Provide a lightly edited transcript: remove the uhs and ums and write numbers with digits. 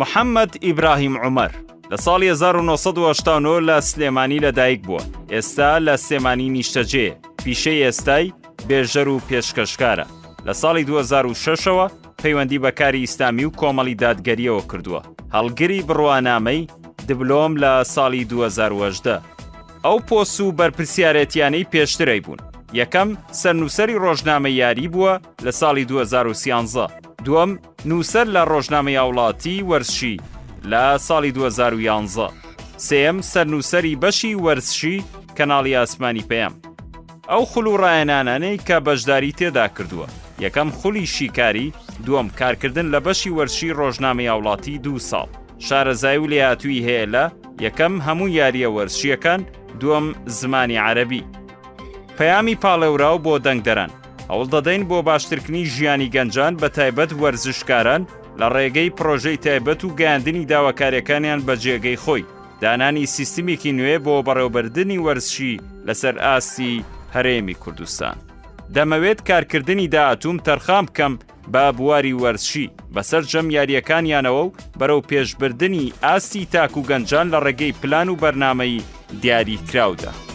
محەممەد ئیبراهیم عومەر، لە ساڵی 1989 لە سلێمانی لەدایک بووە، ئێستا لە سلێمانی نیشتەجێیە، پیشەی ئێستای بێژەر و پێشکەشکارە. لە ساڵی 2006ەوە پەیوەندی بە کاری ئیسلامی و کۆمەڵی دادگەرییەوە کردووە، هەڵگری بڕوانامەی دبلۆم لە ساڵی 2018. ئەو پۆست و بەرپرسیارێتیانەی پێشتر هەیبوون، یەکەم، سەرنووسەری ڕۆژنامەی یاری بووە لە ساڵی 2013، دووەم، نووسەر لە ڕۆژنامەی هاوڵاتی وەرزشی لە ساڵی 2011، سێیەم، سەرنووسەری بەشی وەرزشی کەناڵی ئاسمانی پەیام. ئەو خول و ڕاهێنانانەی کە بەشداری تێدا کردووە، یەکەم خولی شیکاری، دووەم کارکردن لە بەشی وەرزشی ڕۆژنامەی هاوڵاتی دوو ساڵ. شارەزایی و لێهاتوویی هەیە لە، یەکەم هەموو یارییە وەرزشییەکان، دووەم زمانی عەرەبی. پەیامی پاڵێوراو بۆ دەنگدەران، هەوڵدەدەین بۆ باشترکنی ژیانی گەنجان بەتایبەت وەرزشکاران لە ڕێگەی پڕۆژەی تایبەت و گەیاندنی داواکاریەکانیان بە جێگەی خۆی، دانانی سیستمێکی نوێ بۆ بەڕێوەبردنی وەرزشی لەسەر ئاستی هەرێمی کوردستان. دەمەوێت کارکردنی داهاتووم تەرخان بکەم بە بواری وەرزشی بە سەرجەم یارییەکانیانەوە و بەرەو پێشبردنی ئاستی تاک و گەنجان لە ڕێگەی پلان و بەرنامەی دیاریکراودا.